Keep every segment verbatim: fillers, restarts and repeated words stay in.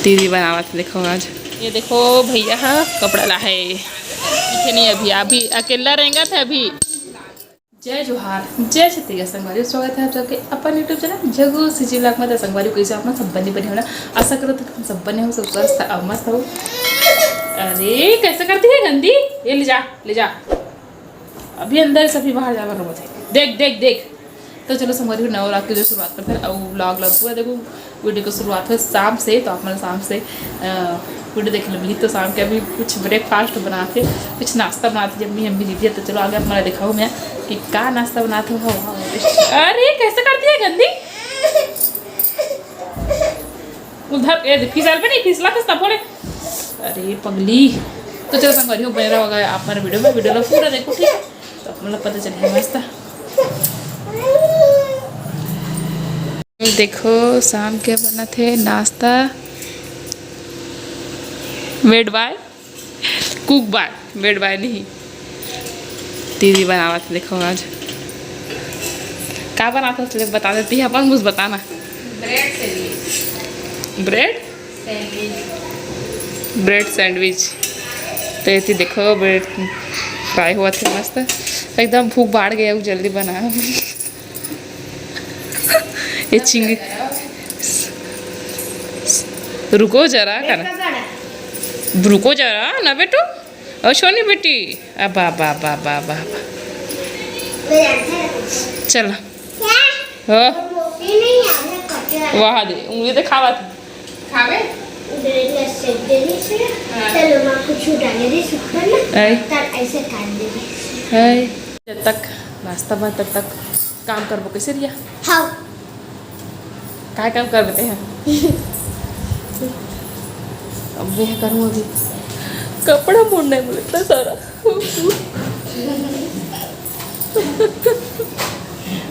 दीदी बनावत हे, देखो आज। ये देखो भैया हा कपड़ा ला हे, दिखे नहीं अभी, अभी अकेला रेंगत हे अभी। जय जोहार, जय छत्तीसगढ़ संगवारी, स्वागत है आप सबके अपन YouTube चैनल जगू सीजी व्लॉग में। तो संगवारी, कैसे आप मन सब बने बने हो ना? आशा करो तो हम सब बने हो, सब स्वस्थ और मस्त हो। अरे, कैसे करती है गंदी, ये ले जा, ले जा। अभी अंदर से, अभी बाहर जाकर रोवत हे। देख, देख, देख। तो चलो संगवारी हो, नवरात्र के जो शुरुआत करते हैं, और व्लॉग, व्लॉग पूरा देखो। वीडियो की शुरुआत हो शाम से, तो आप मन शाम से, अ, वीडियो देखे ल मिली। तो शाम के अभी कुछ ब्रेकफास्ट बनाथे, कुछ नाश्ता बनाथे, जब भी हम भी दीदी। तो चलो आगे आप मन दिखाऊँ मैं कि का नाश्ता बनाथे हो। अरे, कैसे करती है गंदी? उधर, ए, फिसल पे नहीं, फिसला तो सब बोले। अरे पगली। तो चलो संगवारी हो, बने रहो आप मन वीडियो में, वीडियो ला पूरा देखो, ठीक है? तो आप मन ला पता चलही मस्त। देखो शाम के बनत हे नाश्ता, made by, cook by, made by नहीं, दीदी बनावत हे। देखो आज का बनात हे, बता देती है अपन, कुछ बताना। Bread sandwich. Bread sandwich. Bread sandwich. तो एती देखो, ब्रेड फ्राई होवत हे मस्त, एकदम भूख बाढ़ गया, जल्दी बना। ये चिंग-, रुको जरा, का ना? रुको जरा ना बेटू, ओ सोनी बेटी, अब, अब, अब। चल। हाँ। वाह दे, उंगली तो खावा तू। खावे? ब्रेड में सेक देनी से। हाँ। चलो, माँ कुछ डाले दे सुपर में। आई। तब ऐसे काट दे दे। आई। जब तक नाश्ता बन, तब तक काम करबो, कैसे रिया? हाँ। काय काम करबे ते हैं? अब मैं करूँ अभी। कपड़ा मोड़ना है बोले, इतना सारा।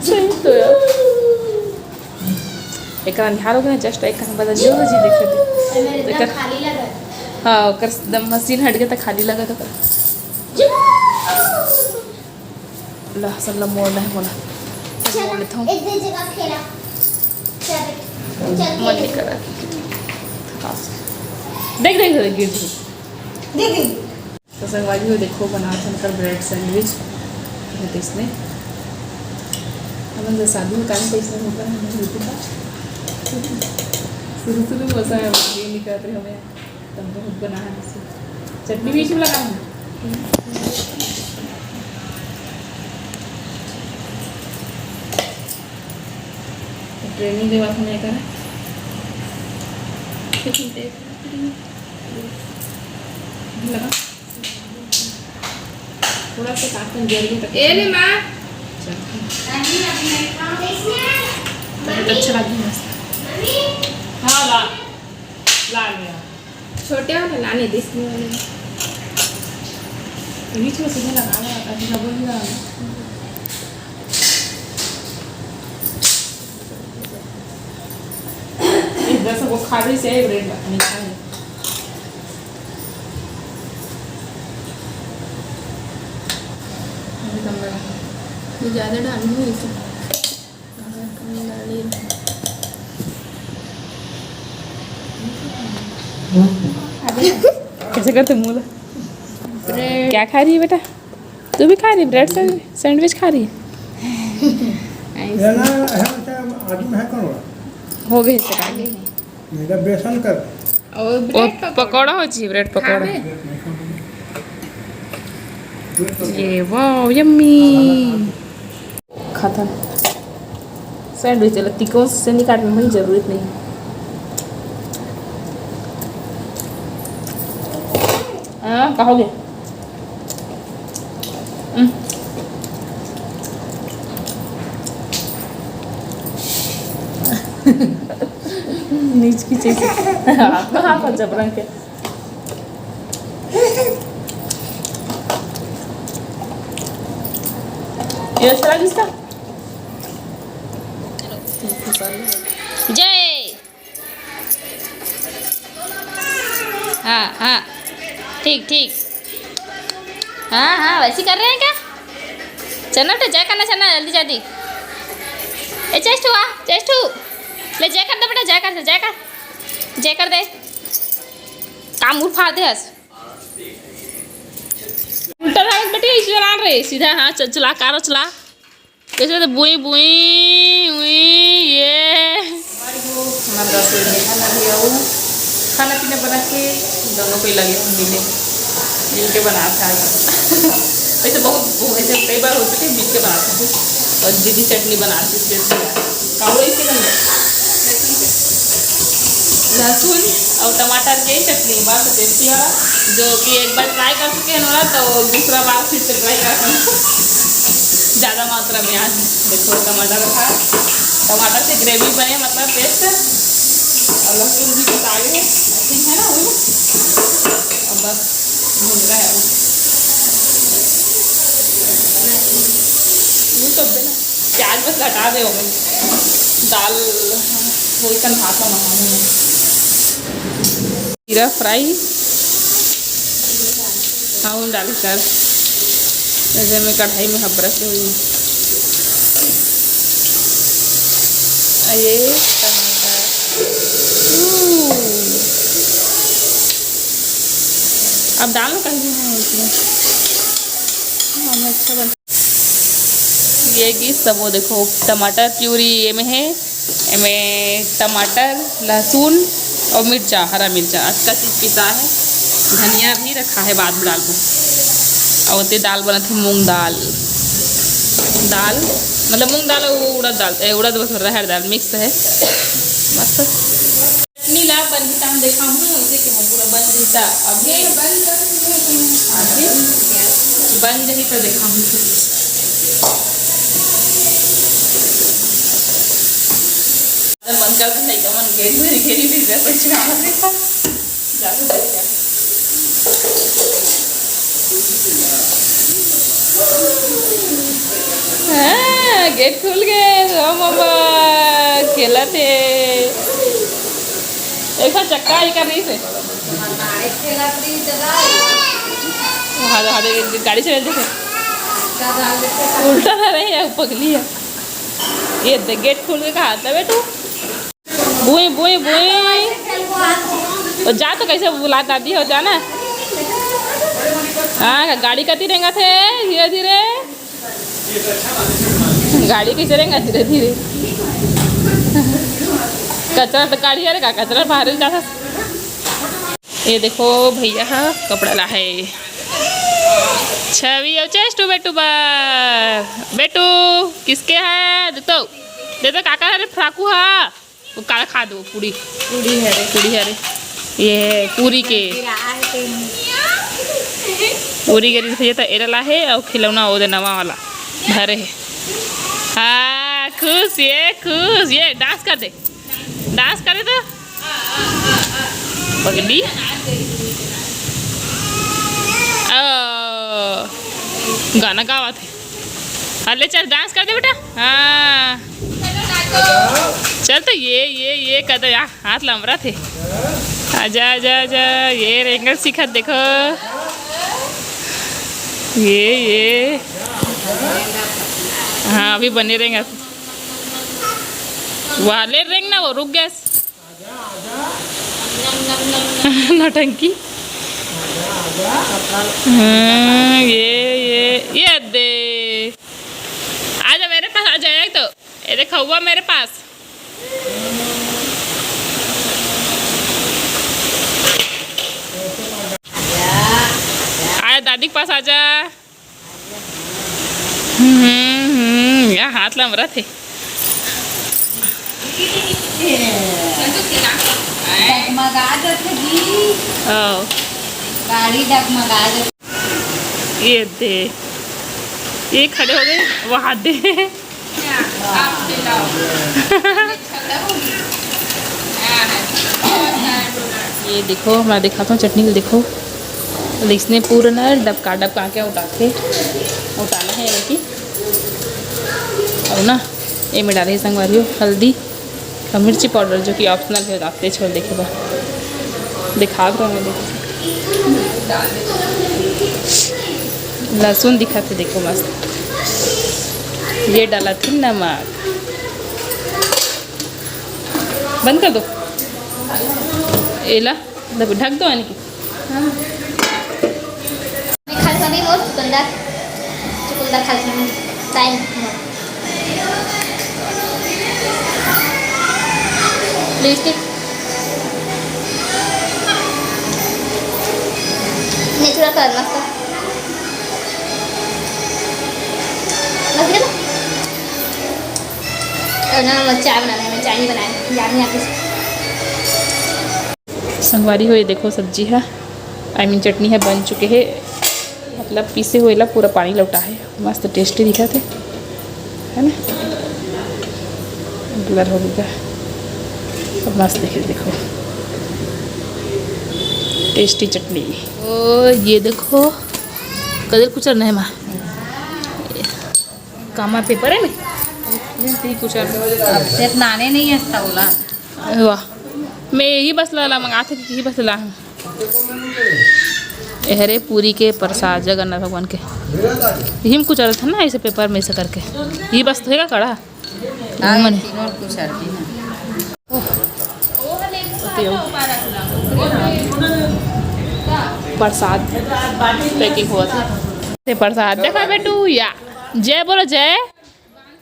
सही तो यार। एक अंधार हो गया, just एक बदल जो जी देखे थे। एकदम एकर खाली लगा। हाँ, ओकर एकदम मशीन हट गया था, खाली लगा था। ला, सब ला मोड़ना है मोला। सब मोड़ लेता हूँ। एक दे जगह खेला। चल, चल, मन खेल। नहीं कर रहा। हाँ। देख, देख, देख, गिर गई। देख, देख। तो संगवारी हो, देखो, बनात हन कर ब्रेड सैंडविच। ये तो इसमें हमन जब शादी में काम, तो इसमें होता है, हमन होती था। शुरू, शुरू में वैसा ये नहीं करते हमें। तब बहुत बना है इसे। चटनी भी इसमें लगा है। ट्रेनिंग लेवा था मैं करा। कितनी देर लगा? थोड़ा सा तापन जरूरी तक। ए ले माँ। चल। बहुत अच्छा लगी मस्त। हाँ, ला। ला लिया। छोटे वाले लाने दे, इसमें वाले। बीच में सीधे लगा लो, ऐसे डबल नहीं लगाना। इधर से वो खा रही से ब्रेड नहीं खाए। अभी कम लगा। ये ज़्यादा डाल दूँ इसे। कैसे करते मुंह? ब्रेड। क्या खा रही है बेटा? तू भी खा रही ब्रेड सैंड-, सैंडविच खा रही है? ऐसे। ये ना, है ना, क्या आलू में है कौन? हो गए, चला गए। मेरा बेसन कर। और वो ब्रेड पकौड़ा। पकौड़ा हो जी, ब्रेड पकौड़ा। खाबे? ये, वाओ, यम्मी। खाथन। सैंडविच ला तिकोन से नहीं काटना भाई, जरूरत नहीं। हाँ, कहोगे? हम्म। नीच की चीज। हाथ में हाथ और जबरन के। ये अच्छा लगा इसका? जय। हाँ, हाँ। ठीक, ठीक। हाँ, हाँ, वैसे ही कर रहे हैं क्या? चलना बेटा, जय करना, चलना, जल्दी, जल्दी। ए, चेस्टू, आ, चेस्टू। ले, जय कर दे बेटा, जय कर दे, जय कर। जय कर दे। काम उठा दे हस। उल्टा धारत बेटी, इस जलान रे, सीधा हाँ, चल, चला, कारो चला। कैसे तो बुई, बुई, उई, ये। हमारे को खाना दस बजे खाना भी आऊ, खाना पीना बना के दोनों को ही लगे हम मिले, मिल के बना था आज। वैसे बहुत, वैसे कई बार हो चुके हैं, मिल के बनाते हैं। और दीदी चटनी बनाती है, कावड़ा इसके अंदर लहसुन और टमाटर के चटनी, बस टेस्टी वाला, जो कि एक बार ट्राई कर चुके हैं ना, तो दूसरा बार फिर से ट्राई कर सकते हैं। ज़्यादा मात्रा में आज देखो टमाटर था, टमाटर से ग्रेवी बने, मतलब पेस्ट, और लहसुन भी कुछ आगे है, आई थिंक, है ना, वो। और बस भून रहा है वो। वो सब देना। प्याज बस हटा दे हो गई। दाल वही कन भात में मसाले में। जीरा फ्राई। हाँ, वो डाल कर। जैसे मैं कढ़ाई में हबरस हुई। ये टमाटर। हम्म। अब दाल में कहीं है इसमें। हाँ, मैं अच्छा बन ये गिस सब वो देखो, टमाटर प्यूरी ये में है, एमे टमाटर, लहसुन और मिर्चा, हरा मिर्चा, अतका चीज पिसा है। धनिया भी रखा है, बाद में डालबो। और ओते दाल बनत है, मूंग दाल, दाल मतलब मूंग दाल और उड़द दाल, ए, उड़द बोल, राहर दाल मिक्स है, मस्त। चटनी ला बन ही तहन देखाहूँ, उसे के हम पूरा बन जही त अभी। अभी बन जही त देखाहूँ। मन करता है कि मन घेरी घेरी घेरी भी जैसे चुनाव देखा। जाओ, जाओ, जाओ। हाँ, गेट खुल गे, ओ मामा, खेलत हे। एक ठो चक्का ही कर रही से। हाँ, हाँ, गाड़ी चले देखे। उल्टा ना रहे, पगली है। ये देख, गेट खुल के कहा था बेटू। बुई, बुई, बुई। तो जा तो कैसे बुला दादी हो, जाना। हाँ, गाड़ी कती रेंगत हे, धीरे धीरे। गाड़ी कैसे रेंगत, धीरे धीरे। कचरा तो गाड़ी, अरे का कचरा बाहर जाता। ये देखो भैया हा कपड़ा ला है। छवि और चेस्ट बेटू बर। बेटू, किसके है? दे तो, दे तो काका, अरे फ्राकू हा। वो काला खा दो पूरी। पूरी है रे। पूरी है रे। ये है पूरी के। पूरी के रीत भैया तो एरला है और खिलौना वो दे नवा वाला धरे है। हाँ, खुश, ये खुश, ये डांस कर दे, डांस करे तो। पगली। ओ, गाना गावत है। अरे चल, डांस कर दे बेटा। हाँ, चल तो ये, ये, ये कर दे यार। हाथ लमरा थे। आजा, आजा, आजा। ये रेंगत सीखत देखो। ये, ये। हाँ, अभी बने रेंगत। वाले रेंग ना, वो रुक गैस। नौटंकी। हाँ, ये, ये, ये दे। आजा मेरे पास, आ जाए तो। ये देख, हुआ मेरे पास। आजा, दादी के पास आजा। हम्म, हम्म, या हाथ ला मरत हे। डगमगा जाथे जी। ओ। गाड़ी डगमगा जाथे। ये दे, ये खड़े हो गए, वहाँ दे। ये देखो, मैं दिखाता हूँ चटनी को, देखो, इसने पूरा ना डबका डबका के उठाते, उठाना है यानी कि। और ना, ये में डाले संगवारी हो हल्दी, और मिर्ची पाउडर, जो कि ऑप्शनल है, आप तेज छोड़ देखे बा, दिखा दो मैं, देखो लहसुन दिखत हे, देखो मस्त। ये डाला थी नमक, बंद कर दो, एला ढक दो यानी कि। मैं खा लेथव नहीं मोर चुकंदर, चुकंदर खा लेथव नहीं। टाइम। लिपस्टिक। नेचुरल कलर मस्त। मस्त है ना? और ना, मैं चाय बनाने, मैं चाय नहीं बनाए, याद नहीं आती। संगवारी हो, ये देखो सब्जी है, I mean चटनी है, बन चुके है, मतलब पीसे हुए ला पूरा पानी लौटा है, मस्त टेस्टी दिखत है, है ना? ब्लर हो गया, अब मस्त दिखे, देखो टेस्टी चटनी। ओ ये देखो, कदर कुचर नहीं माँ, कामा पेपर है ना, कुचर। अब सिर्फ नाने नहीं है, तौला। वाह, मैं यही बस ला, ला मंगाथे कि यही बस ला। ए हरे पूरी के प्रसाद जगन्नाथ भगवान के। यही में कुचरथे ना ऐसे पेपर में ऐसे करके। यही बस तो है का कड़ा? हाँ, ये मने। तीनों कुचरथे ना। प्रसाद पैकिंग होवत हे। ते प्रसाद देखा बेटू या। जय बोलो जय।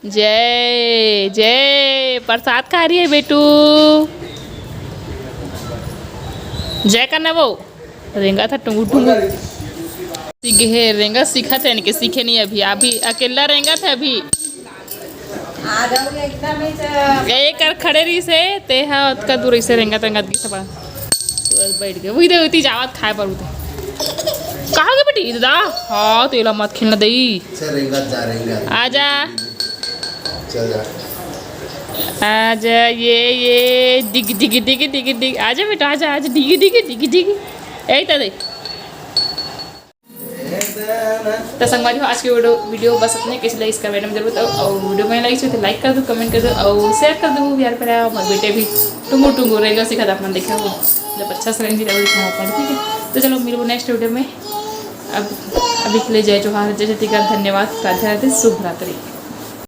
जय जय। प्रसाद खा रही है बेटू। जय करना वो। रेंगा था टुंगू टुंगू। सीखे है, रेंगा सीखा थे इनके, सीखे नहीं अभी, अभी अकेला रेंगा था अभी। आ जाओगे एकदम ही तो। एक कर खड़े रही से, ते हा ओतका दूर ऐसे रेंगा तेंगा की सब। बस बैठ गए। वही दे, उती जावत खाए पर उते। कहाँ गए बेटी? दादा। हाँ, तेला मत खेलना दई। अच्छा, रेंगा जा, रेंगा। आजा। चल जा। आजा, ये, ये, डिग, डिग, डिग, डिग, डिग। आजा बेटा, आजा, आजा, डिग, डिग, डिग, डिग। यही तो दे। तो संगवारी हो, आज के वीडियो, वीडियो बस इतने। कैसे लगी इसका कमेंट में जरूर बताओ, और वीडियो में लाइक चाहिए तो लाइक कर दो, कमेंट कर दो और शेयर कर दो यार। पर हमारे बेटे भी टुंगू टुंगू रेंगा सीखा था, अपन देखा हो जब अच्छा से रेंगी रहेगा, ठीक है। तो चलो मिलबो नेक्स्ट वीडियो में। अब अभी के लिए जय जोहार, जय छत्तीसगढ़, धन्यवाद, राधे राधे, शुभ रात्रि।